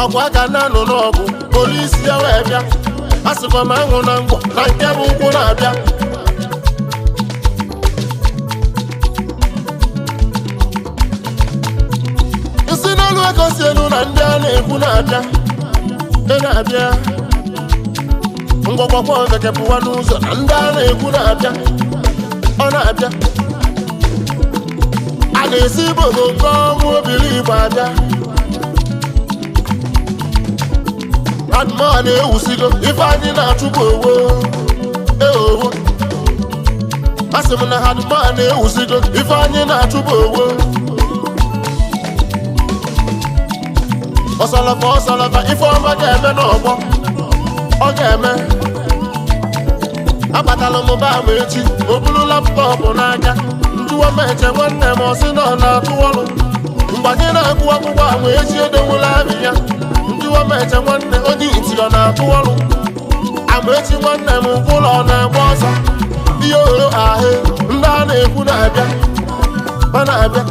Ọgwụ aka na-anụ n'ọgụ, polisi ya wee bịa. A sịkwa m anwụ na ngwọ na nke bụ ụkwụ na-abịa. Nsi n'elu ego si elu na ndị a na-ekwu na-abịa. Ị na-abịa ngwọgwọgwọ bekepụwa n'ụzọ na ndị a na-ekwu na-abịa. Ọ na-abịa, a na-esi bogo nke ọnwụ obili Igbo abịa. Adụma na-ewusigo ife anyị na-achụpụ owo eowo. Asị m na adụma na-ewusigo ife anyị na-achụpụ owo. Ọsalafa ọsalafa, ife ọma ga-eme n'ọgbọ, ọ ga-eme. Abatala m ba m echi, o buru laptop n'aka. Njụwa m eche nwanne m, ọsị na ọ na-atụ ọrụ. Mgbe anyị na-agụ akwụkwọ ahụ, echi edewula abị ya. Njụwa m eche nwanne, onye iti ọ na-atụ ọrụ? Amaechi nwanne m, ụlọ ọ na-agba ọsọ. Ihe oro ahụ ndị a na-ekwu na-abịa, ọ na-abịa.